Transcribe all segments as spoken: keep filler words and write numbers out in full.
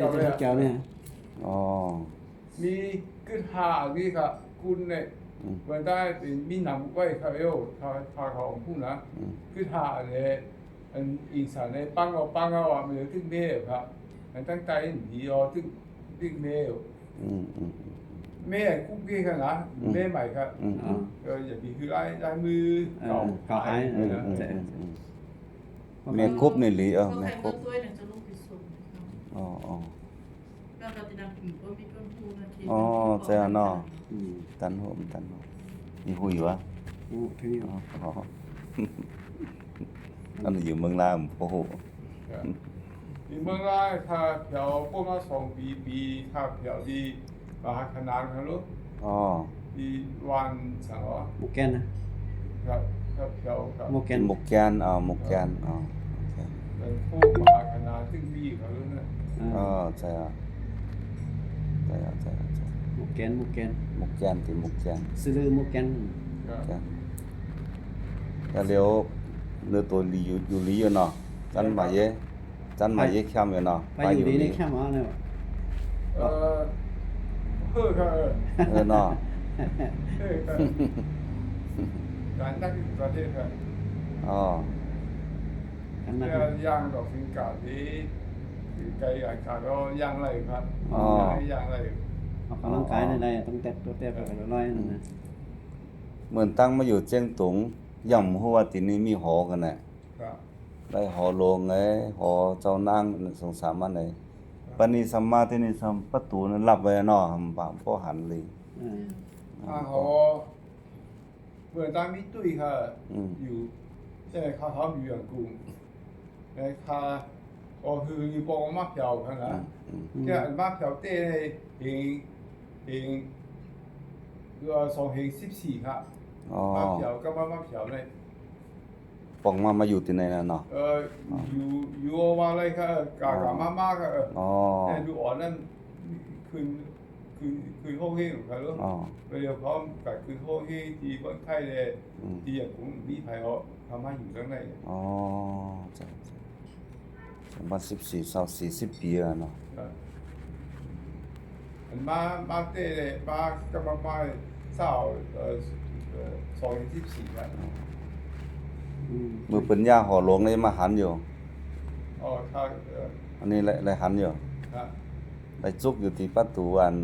เจ้าเนี่ย อ๋อ มีกึ๊ดห้านี่ครับ กุนเนี่ย อืม วันได้เป็นมีหนำไว้ครับ เอ้า ถ้า ถ้าเขาพูดนะ อืม กึ๊ดห้าเนี่ย อันอีสานเนี่ย ปังเอา ปังเอาอ่ะ มันเลยตึงเมฆครับ มันตั้งใจหนีเอาตึง ตึงเมฆ อืม อืม อืม อืม เมฆกุ๊กนี่ครับนะ อืม เมฆใหม่ครับ อืม อืม เออ อย่าไปคือไล่ ไล่มือเก่า เออ เก่าหาย เออ เออ เออ เออ อืม อืม แม่คุบนี่หลี เออ แม่คุบ อ๋อ อ๋อ อ๋อ เจ้าเนาะ อืม ตันโฮม ตันโฮม มีฮู้อยู่วะ โอ้ ทีนี้ อ๋อ อ๋อ อันนี้อยู่เมืองลาว โอ้โห ครับ อยู่เมืองลาว ถ้าแถวพวกเราสองปี ปี ถ้าแถวที่ มหาขนานครับลูก อ๋อ ที่วันเสาร์ หมวกแกนนะ ครับ ครับ แถวครับ หมวกแกน หมวกแกน อ๋อ หมวกแกน อ๋อ หมวกแกน เป็นพวกมหาขนานซึ่งมีครับลูกนะ อ่า อ๋อ ใช่อ่ะ ใช่อ่ะ ใช่อ่ะ ใช่ หมวกแกน หมวกแกน หมวกแกน ที่หมวกแกน ซื่อลือหมวกแกน ครับ แกน แล้วเดี๋ยวเนื้อตัวหลีอยู่ อยู่หลีอยู่เนาะ จันมาเยอะ จันมาเยอะแคมอยู่เนาะ ไปอยู่ดีนี่แคมเอาเนี่ย เออ เออครับ เออ เออเนาะ เออครับ การนักประเทศครับ อ๋อ การนัก เพื่อย่างดอกสิงกาดี ไกลอากาศก็ย่างไรครับ อ๋อ ย่างไร ออกกำลังกายได้ ต้องแตะตัวแตะไปร้อยๆนั่นนะ เหมือนตั้งมาอยู่เจียงตุง ย่อมฮู้ว่าที่นี่มีหอกันแหละ ครับ ได้หอหลวงไง หอเจ้านางสองสามอันไหน ครับ ปานนี้ซ้ำมาที่นี่ซ้ำประตูนั้นลับไว้เนาะ บ่ บ่หันเลย อืม อ่า หอ เมื่อตอนมีตุ้ยค่ะ อืม อยู่ แต่เขาทำอยู่อย่างกรุง แต่ค่ะ ก็คืออยู่ปองมาเผาขนาด อืม อืม แค่มาเผาเต้เฮง เฮง เอ่อ สองเฮงสิบสี่ค่ะ อ๋อ มาเผาก็มา มาเผาใน ปองมา มาอยู่ที่ไหนน่ะเนาะ เอ่อ อ๋อ อยู่ อยู่ว่าอะไรครับ กะ อ๋อ กะมาม่าครับ เออ อ๋อ แต่ดูอ่อนนั่น ขึ้น ขึ้น ขึ้นห้องเฮงครับลูก อ๋อ ไปเดี๋ยวพร้อมกับขึ้นห้องเฮงที่บ้านไข่เลย อืม ที่อย่างผมมีไผเอาทำมาอยู่ข้างใน อ๋อ จ้ะ จ้ะ สองพันสิบสี่ ซาวสี่สิบปีแล้วเนาะ ครับ อันมา มาเต้เลย มาก็มา มาซาว เอ่อ เอ่อ สองพันสิบสี่ครับ อืม เมื่อเปิ้นย่าหอหลวงเลยมาหันอยู่ อ๋อ ครับ เออ อันนี้แหละ ได้หันอยู่ ครับ ได้จุกอยู่ที่ประตูอัน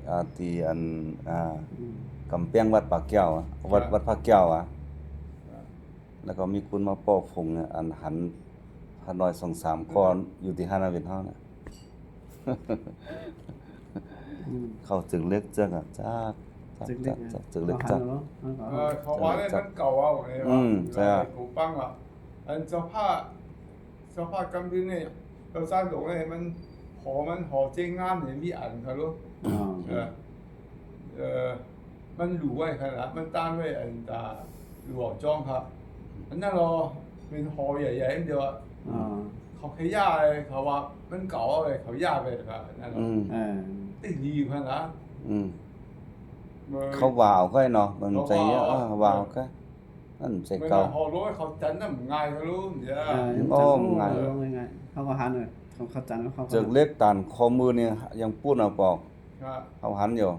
อ่า ที่อัน อ่า อืม กำแพงวัดปากแก้วอะ วัด ครับ วัดพระแก้วอะ ครับ แล้วก็มีคนมาป้อผงเนี่ย อันหันพระน้อยสองสามก้อน อืม อยู่ที่ฮานาเวนเฮาเนี่ย อืม เขาจึกเล็กจักอะ จัก จัก จึกเล็ก จัก นะ จัก จึกเล็กจัก เขาหันแล้วเนาะ เออ เขาว่าเนี่ยมันเก่าเอาไงวะ อืม ใช่ กูฟังอ่ะ อันเจ้าภาพ เจ้าภาพกำดินเนี่ย เราสร้างตรงนี้มัน หอมันหอเจ๊งงามเนี่ยมีอันครับลูก อ๋อ เออ เออ มันหรูไว้ขนาด มันต้านไว้อันตาหลวงจ้องครับ อันนั้นเราเป็นหอใหญ่ๆอันเดียวอะ อ๋อ เขาขย่าเลย เขาว่ามันเก่าเลย เขาย่าไปครับ อันนั้นเรา อืม เออ ติดดีอยู่ขนาด อืม เออ เขาว่าเอาไว้เนาะ มันใจเยอะ เขาว่าเอา เออ ว่าเอาไว้ นั่นใส่ เมื่อ เก่า หอหลวงเขาจันทร์น่ะมันง่ายครับลูก เดี๋ยว เออ ยัง อ๋อ จันทร์ มันง่าย หอหลวงง่ายๆ เขาก็หันเลย เขา เขาจันทร์เขาก็ จึกเล็กต้านข้อมือนี่ยังปูดเอาปอก ครับ เขาหันอยู่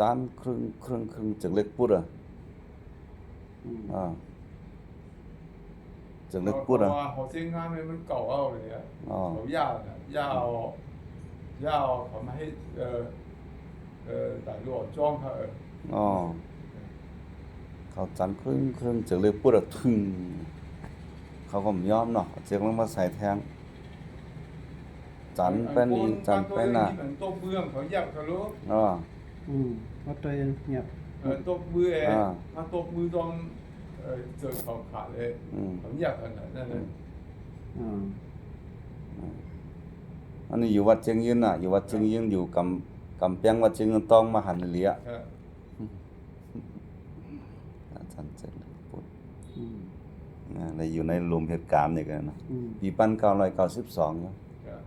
จันทร์ครึ่ง ครึ่ง ครึ่ง จึกเล็กปูดอะ อืม อ่า จึกเล็กปูดอะ เพราะว่าหอเจ๊งงามเนี่ยมันเก่าเอาเลยอะ อ๋อ เขาย่าน่ะ ย่าเอา ย่าเอาเขามาให้ เอ่อ เอ่อ แต่หลวงจ้องเขา เออ อ๋อ เขาจันทร์ครึ่ง ครึ่ง จึกเล็กปูดอะ ทึ่ง เขาก็ไม่ยอมเนาะ เอาเจ๊กลงมาใส่แทน จันทร์ไปนี่ จันทร์ไปน่ะ มันตกเมืองเขาเหยียบเขาลูก อ๋อ อืม วัดตัวเองเงียบ เออ ตกมือเอง อ่า ถ้าตกมือต้อง เอ่อ เจอเขาขาดเลย อืม เขาเหยียบขนาดนั้นเลย อืม อ่า อืม อันนี้อยู่วัดเชียงยืนน่ะ อยู่วัดเชียงยืน ครับ อยู่กำ กำแพงวัดเชียงยืน ต้องมาหันเหลีย ครับ อาจารย์เจริญพุทธ อืม นะ ได้อยู่ในร่วมเหตุการณ์นี่กันนะ อืม ปีพันเก้าร้อยเก้าสิบสองเนาะ ครับ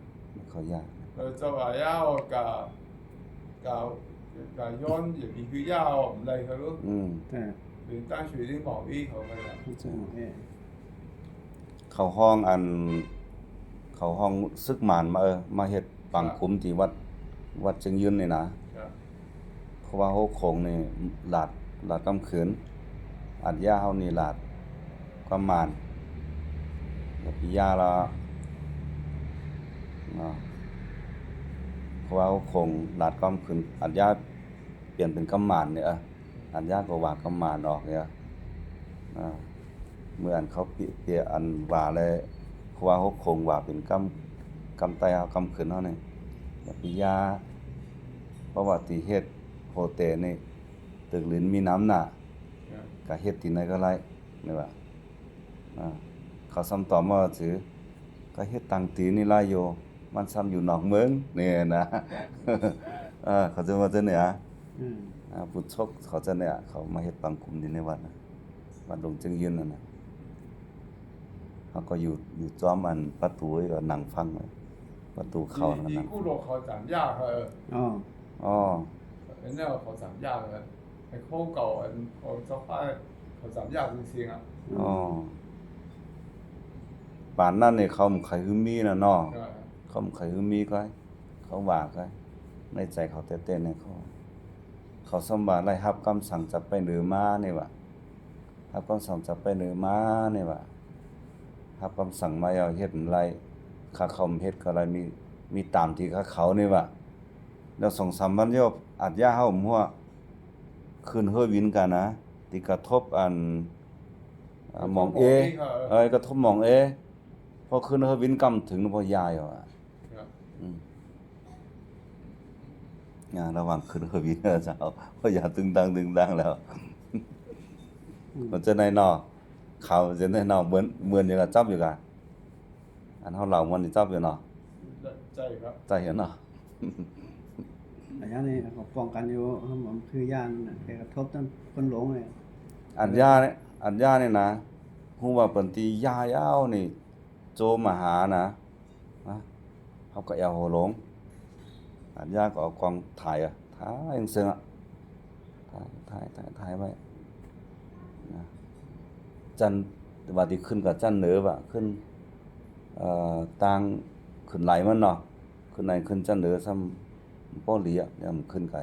เขาย่า เออ เจ้าว่าย่าเอากะ กะ กะย้อนอย่าไปคือย่าเอาอะไรครับลูก อืม แต่ เป็นตั้งชื่อที่หมออี้เขาไปละ ใช่ เออ เขาฮ้องอัน เข เขาฮ้องศึกหมานมา เออ มาเฮ็ดปางกุมตี้วัด วัดเชียงยืนนี่นะ ครับ เพราะว่าโฮโขงนี่หลาด หลาดกำขืน อัดยาเฮานี่หลาดกำหมาน อย่าไปยาละเนาะ เพราะว่าโฮโขงหลาดกำขืน อัดยาเปลี่ยนเป็นกำหมานเนี่ย เออ อัดยาก็ว่ากำหมานออกเนี่ย อ่า เมื่ออันเขาเปลี่ยน เปลี่ยนอันว่าเลย เพราะว่าโฮโขงว่าเป็นกำ กำใต้เฮากำขืนเฮานี่ อย่าไปยา เพราะว่าตี้เฮ็ดโฮเตลนี่ ตึกหลินมีน้ำหนา ครับ ก็เฮ็ดตี้ไหนก็ได้ นี่ว่า อ่า เขาซ้ำตอบมาว่า จื้อ ก็เฮ็ดตังตี้นี่หลายอยู่ มันซ้ำอยู่นอกเมือง นี่นะ เออ เขาจะมาจะเนี่ย อืม อ่า ผู้ชกเขาจะเนี่ย เขามาเฮ็ดปางกุมตี้ในวัดนะ วัดหลวงเชียงยืนนั่นนะ เขาก็อยู่ อยู่จ้อมอันประตูก็นั่งฟังเลย ประตูเข้านั่นนะ ที่กู้โลกเขาสามย่าเขา เออ อ๋อ อ๋อ เห็นแล้วเขาสามย่าเลย ไอ้โค้งเก่าอันของเจ้าฟ้าเขาสามย่าจริงๆ อ่ะ อ๋อ ปานนั้นนี่เขาบ่ใค่หื้อมีนะเนาะ ใช่ เขาบ่ใค่หื้อมีก็ เขาว่าก็ ในใจเขาแต๊ๆ นี่เขา เขาซ้ำว่าได้ฮับกำสั่งจากไปเหนือมานี่ว่า ฮับกำสั่งจากไปเหนือมานี่ว่า ฮับกำสั่งมาเอาเฮ็ดบ่ได้ ข้าเขาบ่เฮ็ดก็ได้ มี มีตามตี้ข้าเขานี่ว่า แล้วสองสามวันเดียวอัดยาเฮาหัว ขึ้นเฮอวินกันนะ ตี้กระทบอัน อ่า หม่องเอ เออ กระทบหม่องเอ พอขึ้นเฮอวินกำเถิงพอยายเอาอะ ครับ อืม อ่า ระหว่างขึ้นเฮอวินเจ้า พอยายตึงตังตึงตังแล้ว อืม มันจะในนอก เขาจะในนอก เหมือน เหมือนอย่างกับจับอยู่กะ อันเฮาเล่ามันนี่จับอยู่เนาะ ใช่ครับ ใช่เนาะ อันนี้นี่ก็ป้องกันอยู่ มันคือย่านนั่นน่ะ แกกระทบทั้งคนหลงเลย อัดยาเนี่ย อัดยาเนี่ยนะ ฮู้ว่าเปิ้นตี้ยายาวนี่ โจมาหานะ นะ เขาก็แอวหัวหลง อัดยาก็เอากล้องถ่ายอะ ถ่ายจั่งเซิงอะ ถ่าย ถ่าย ถ่าย ถ่ายไว้นะ จั่น ว่าตี้ขึ้นกับจั่นเหนือว่ะ ขึ้น เอ่อ ตางขึ้นไหลมันเนาะ ขึ้นไหลขึ้นจั่นเหนือซ้ำป้อเหลีย เนี่ยมันขึ้นไกล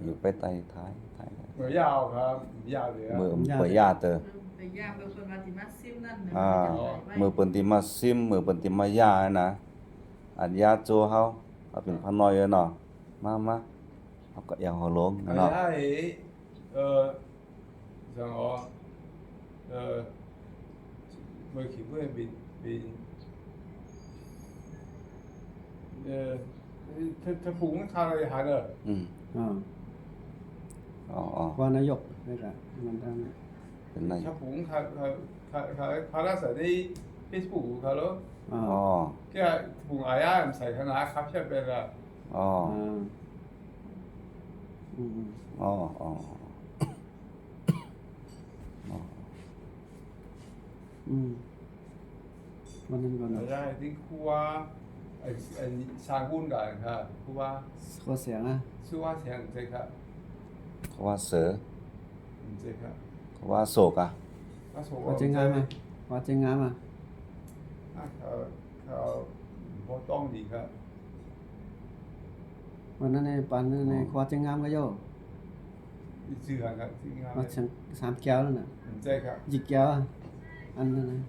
อยู่ไปใต้ท้าย ท้าย เมือยาวครับ ยาวเลยครับ เมือ เมือยาวเตอ เมือยาวเมือเปิ้นว่าตี้มาซิมนั่นนะ อ่า เมือเปิ้นตี้มาซิม เมือเปิ้นตี้มายานะ อัดยาโจเฮา เอาเป็นพระน้อยเนาะ มา มา เขาก็แอวหัวหลงนะเนาะ อันนี้ เอ่อ สองอ๋อ เอ่อ เมื่อกี้เพื่อนเป็น เป็น เอ่อ ถ้า ถ้าปลูกมันขาดอะไรหายเลย อืม อ่า อ๋อ อ๋อ ว่านายกนี่แหละ มันทำ เป็นนายก ถ้าปลูกมันขาด ขาด ขาด ขาด ขาดแล้วใส่ในเฟซบุ๊กเขาแล้ว อ่า อ๋อ แกปลูกอายาใส่ขนาดครับ ใช่เป็นละ อ๋อ อ่า อืม อืม อ๋อ อ๋อ อ๋อ อืม วันนั้นก่อนนะ อาจารย์ที่ครูว่า ไอ้ ไอ้สร้างบุญกันครับ ครูว่า ครูเสียงอะ ชื่อว่าเสียงใช่ครับ ครูว่าเสือ ใช่ครับ ครูว่าโศกอะ ว่าโศก ว่าเจ๊งงามอะ ว่าเจ๊งงามอะ อ่ะ เขา เขาบ่ต้องดีครับ วันนั้นไอ้ปันนั่นไอ้ อ๋อ ครูว่าเจ๊งงามก็โย่ ชื่อกันครับ ชื่องาม ว่าเสียงสามแก้วนั่นน่ะ ใช่ครับ ยี่แก้วอะ อันนั้นน่ะ